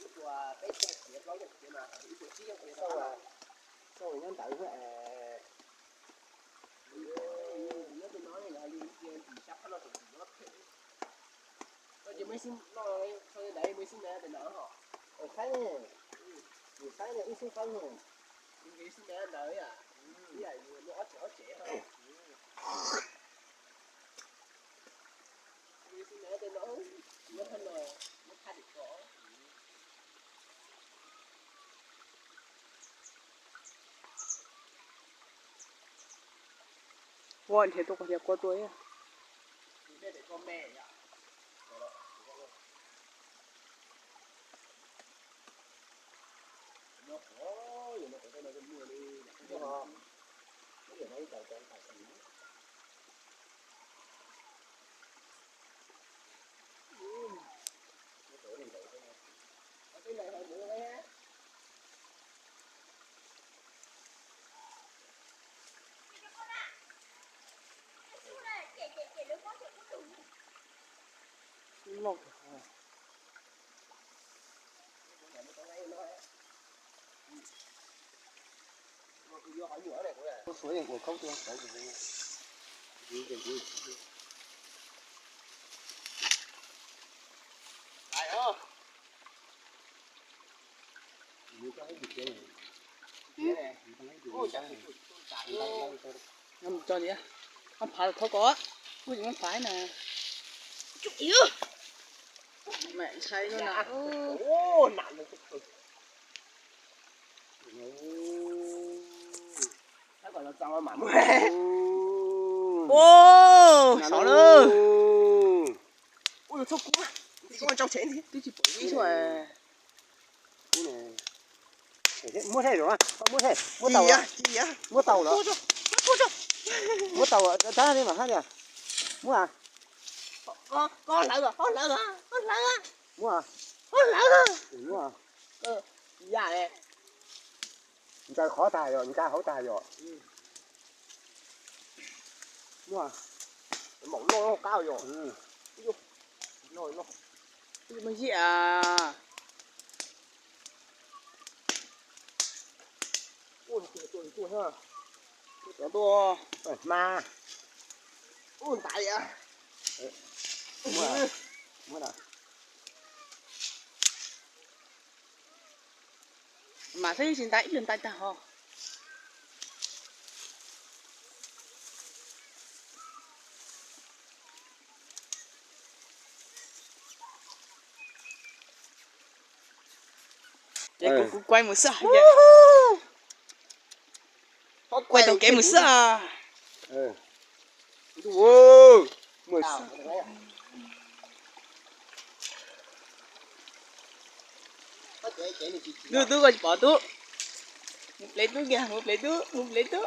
Ib puas peb caug txiav plaub caug txiav mas ib puas tsib caug txiav tau. Xauj nyob ntawd xwb es. Nyob tej no yog li cia ntsis sab phab no tus tus nyob phem. Koj cia muaj ib xib no, koj ntawd muaj ib xib na tej no ho. Saib ne, saib ne ib xib faib ne. Ib xib na ntawd yam, ib yam yus muaj ob tsev ob tsev ho. Ib xib na tej no, nyob phab no, nyob phab tim ko. Ua nrhiav tus quas nrhiav qua tua. Cho li, mab phav thov kom, kuj tsis mab phav na. Mẹ ntshai no na. Ua, sov na. Twb tsis pom ib xwb. Muab thiab, muab thiab, muab tau, muab tau lawm. Muab tau, rab li mam hab tias. Muab a. Muab a. Ntsaws qhov tag yom, ntsaws hauv tag yom. Muab a. Maum noj qab yom. Muab ziab a. Cov tuaj hma. Ub, ntais a. Mas xwb tsis ntais ib lwm ntais tag ho. Ces kuv, kuv quay mus xwb. Quay tau kev mus xwb. Tub, tub, koj tsis pom tub. Mus plev tub kiag, mus plev tub, mus plev tub.